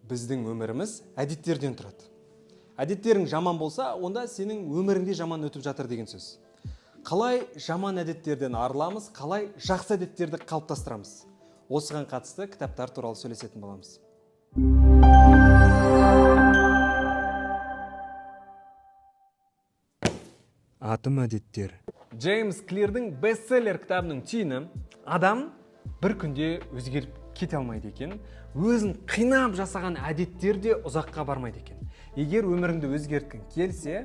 Біздің өміріміз әдеттерден тұрады. Әдеттерің жаман болса, онда сенің өміріңде жаман өтіп жатыр деген сөз. Қалай жаман әдеттерден арыламыз, қалай жақсы әдеттерді қалыптастырамыз? Осыған қатысты кітаптар туралы сөйлесетін боламыз. Атом әдеттер. Джеймс Клирдің бестселлер кітабының түйіні: адам бір күнде өзгеріп кете алмайды екен, өзін қинап жасаған әдеттер де ұзаққа бармайды екен. Егер өміріңді өзгерткің келсе,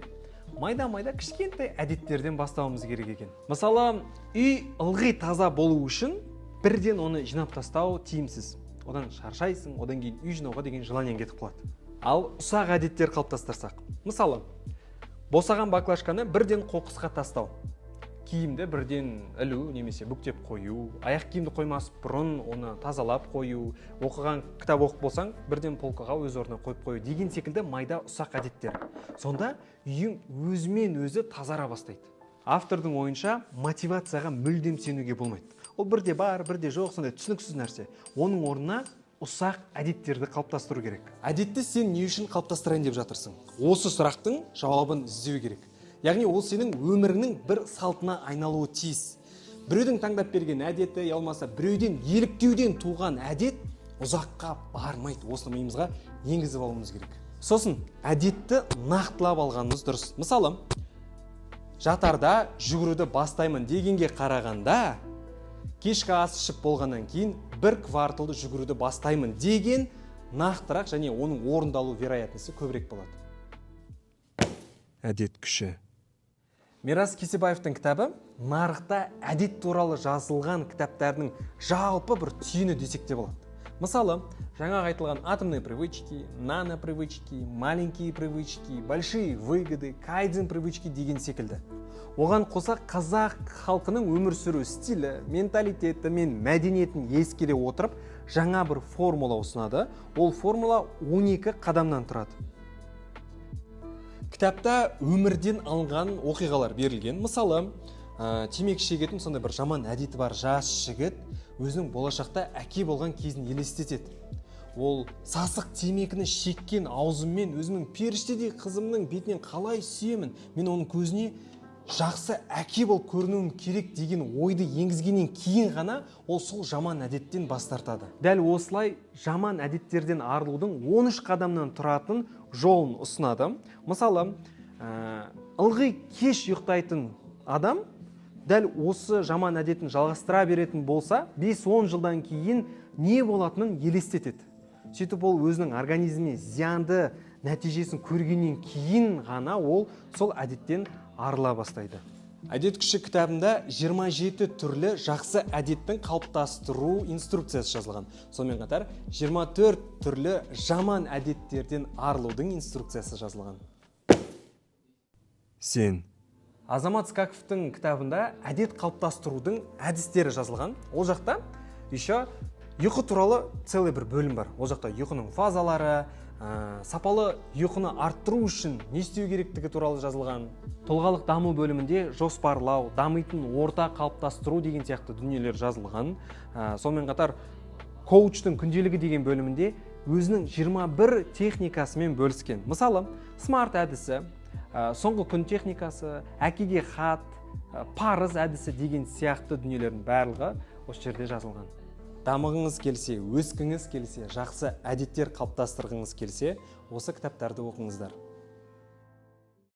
майда-майда кішкентай әдеттерден бастауымыз керек екен. Мысалы, үй ылғи таза болу үшін бірден оны жинап тастау тиімсіз. Одан шаршайсың, одан кейін үй жинауға деген желаниең кетіп қалады. Ал ұсақ әдеттер қалыптастырсақ, мысалы, босаған баклажканы бірден қоқысқа тастау, киімді бірден ілу немесе бүктеп қою, аяқ киімді қоймас бұрын оны тазалап қою, оқыған кітап оқып болсаң, бірден полкаға өз орнына қойып қою деген секілді майда ұсақ әдеттер. Сонда үйің өзімен өзі тазара бастайды. Автордың ойынша, мотивацияға мүлдем сенуге болмайды. Ол бірде бар, бірде жоқ, сондай түсініксіз нәрсе. Оның орнына ұсақ әдеттерді қалыптастыру керек. Әдетті сен не үшін қалыптастырайын деп жатырсың? Осы сұрақтың жауабын іздеу керек. Яғни ол сенің өміріңнің бір салтына айналуы тиіс. Біреудің таңдап берген әдеті, я болмаса біреуден еліктеуден туған әдет ұзаққа бармайды. Осыны миымызға енгізіп алуымыз керек. Сосын әдетті нақтылап алғанымыз дұрыс. Мысалы, жатарда жүгіруді бастаймын дегенге қарағанда, кешкі ас ішіп болғаннан кейін бір кварталды жүгіруді бастаймын деген нақтырақ және оның орындалу вероятності көбірек болады. Әдет күші. Мирас Кесебаевтың кітабы нарықта әдет туралы жазылған кітаптардың жалпы бір түйіні десек те болады. Мысалы, жаңағы айтылған атомные привычки, нано-привычки, маленькие привычки, большие выгоды, кайдзен привычки деген секілді. Оған қоса қазақ халқының өмір сүру стилі, менталитеті мен мәдениетін ескере отырып, жаңа бір формула ұсынады. Ол формула 12 қадамнан тұрады. Кітапта өмірден алынған оқиғалар берілген. Мысалы, темекі шегетін сондай бір жаман әдеті бар жас жігіт өзінің болашақта әке болған кезін елестетеді. Ол сасық темекіні шеккен аузыммен өзімнің періштедей қызымның бетінен қалай сүйемін, мен оның көзіне жақсы әке болып көрінуім керек деген ойды енгізгеннен кейін ғана ол сол жаман әдеттен бас тартады. Дәл осылай жаман әдеттерден арылудың 13 қадамнан тұратын жолын ұсынады. Мысалы, ылғи кеш ұйықтайтын адам дәл осы жаман әдетін жалғастыра беретін болса, 5-10 жылдан кейін не болатынын елестетеді. Сөйтіп ол өзінің организміне зиянды нәтижесін көргеннен кейін ғана ол сол әдеттен арыла бастайды. Әдет күші кітабында 27 түрлі жақсы әдеттің қалыптастыру инструкциясы жазылған. Сонымен қатар 24 түрлі жаман әдеттерден арылудың инструкциясы жазылған. Сен. Азамат Скаковтың кітабында әдет қалыптастырудың әдістері жазылған. Ол жақта еще ұйқы туралы целый бір бөлім бар. Ол жақта ұйқының фазалары, сапалы ұйқыны арттыру үшін не істеу керектігі туралы жазылған. Тұлғалық даму бөлімінде жоспарлау, дамитын орта қалыптастыру деген сияқты дүниелер жазылған. Сонымен қатар коучтың күнделігі деген бөлімінде өзінің 21 техникасымен бөліскен. Мысалы, смарт әдісі, соңғы күн техникасы, әкеге хат, парыз әдісі деген сияқты дүниелердің барлығы осы жерде жазылған. Дамығыңыз келсе, өскіңіз келсе, жақсы әдеттер қалыптастырғыңыз келсе, осы кітаптарды оқыңыздар.